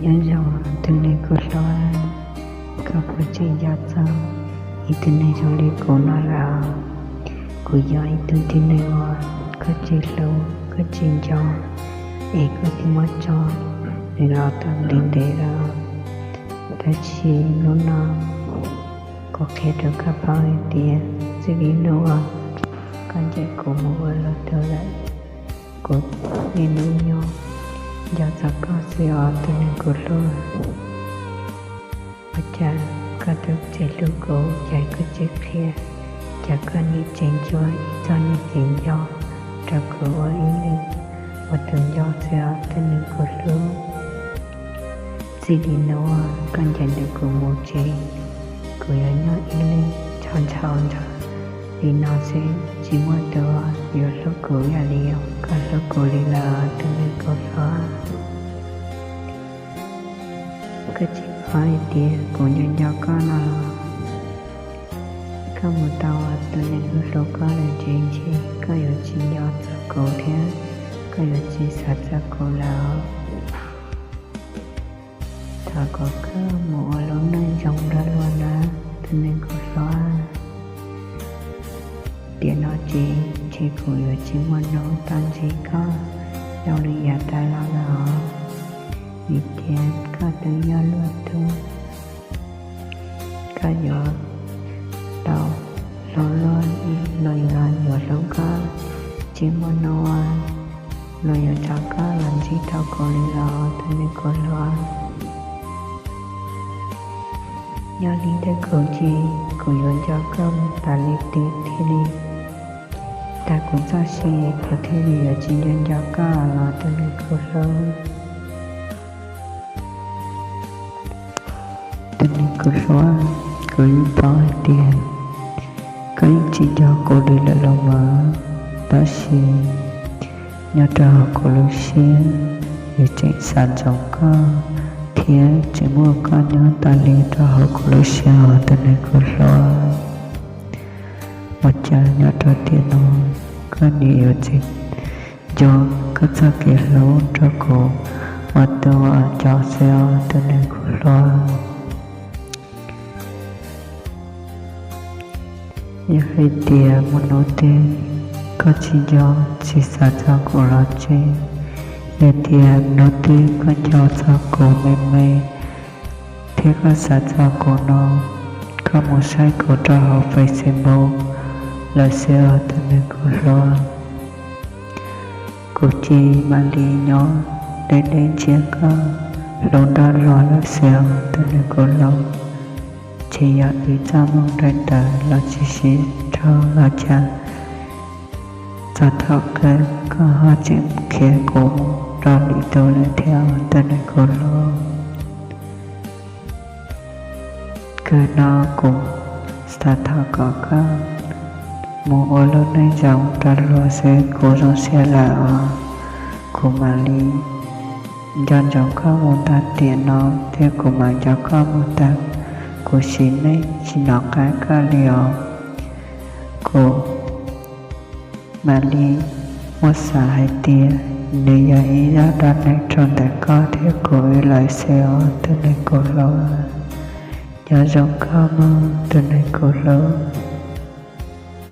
Nyob zoo tus neeg kuv hlub, koj puas tseem nco txog ib tug neeg zoo li kuv no lawm? Kuv yog ib tug tib neeg uas koj tseem hlub, koj tseem nco, es koj twb muab tso nws los tau ntev ntev lawm. Tab sis hnub no kuv qhia rau koj paub hais tias txij li hnub uas koj ncaim kuv mus ua luag tug lawm, kuv niaj hnub nyob nco txog koj xwb os tus neeg kuv hlub. Ua cas koj twb tsis hlub kuv, cas koj tsis qhia, cas koj nim tseem ncua ib txoj niag cev nco rau kuv ua ib leeg ua tus nco xwb os tus neeg kuv hlub. Txij li hnub uas koj ncaim ntawm kuv mus ces kuv yuav nyob ib leeg ntshaus ntshaus ntshaus li no xwb, tsis muaj tus yuav hlub kuv ib yam li koj hlub kuv li lawm tus neeg kuv hlub. Koj tsis paub hais tias kuv nco nco koj no los? Koj mus tau tus neeg kuv hlub koj lawm ces ntshe koj yuav tsis nco txog kuv thiab koj yuav tsis xav txog kuv lawm. Thov kom koj mus ua lub neej zoo nrog luag na tus neeg kuv hlub. Tiam no ces ntshe kuv yuav tsis muaj hnub tau ntsib koj zoo li yav tas los lawm, vim tias koj twb yog luag tug. Koj yuav tau hlub luag, luag yuav los yuav hlub koj, tsis muaj hnub uas luag yuav tso koj los ntsib tau kuv li los tus neeg kuv hlub. Yog li ntawd kuv ces kuv yuav nco koj mus tas li twb thiaj li tag kuv txoj sia, kuv thiaj li yuav tsis nco nco koj los tus neeg kuv hlub. Tus neeg kuv hlub, kuv yeej paub hais tias koj yeej tsis nco kuv li lawm los mas, tab sis nyob rau hauv kuv lub siab, kuv tseem xav ntsoov koj thiab tseem muaj koj nyob tas li rau hauv kuv lub siab os tus neeg kuv hlub. Ua cas nyob rau tiam no koj nim yuav tsis nco koj txoj kev hlub rau kuv ua tus uas nco xwb os tus neeg kuv hlub. Yog hais tias muaj hnub twg koj tsis nco tsis xav txog kuv los tseg, yog tias hnub twg koj nco txog kuv me me thiab koj xav txog kuv no, koj mus saib kuv rau hauv Facebook lawm xwb os tus neeg kuv hlub. Kuv ces mam li nyob deb deb ntsia koj, hlub nrog luag lawm xwb os tus neeg kuv hlub. Tsis yog ib txoj moo nrhais tawv los tsis sib raug los cas, txog thaum kawg koj ho tseem khiav kuv mus rau lwm tus lawm thiab tus neeg kuv hlub. Kawg no kuv xav thov kom koj mus ua lub neej zoo rau luag xwb, kuv zoo siab lawm os. Kuv mam li nco ntsoov koj mus tag tiam no thiab kuv mam nco koj mus tag kuv sim neej tsis hnov qab koj li os. Kuv mam li muab xav hais tias nws yog ib zaj dab neeg rau ntawm koj thiab kuv lawm xwb os tus neeg kuv hlub. Nyob zoo koj mog tus neeg kuv hlub.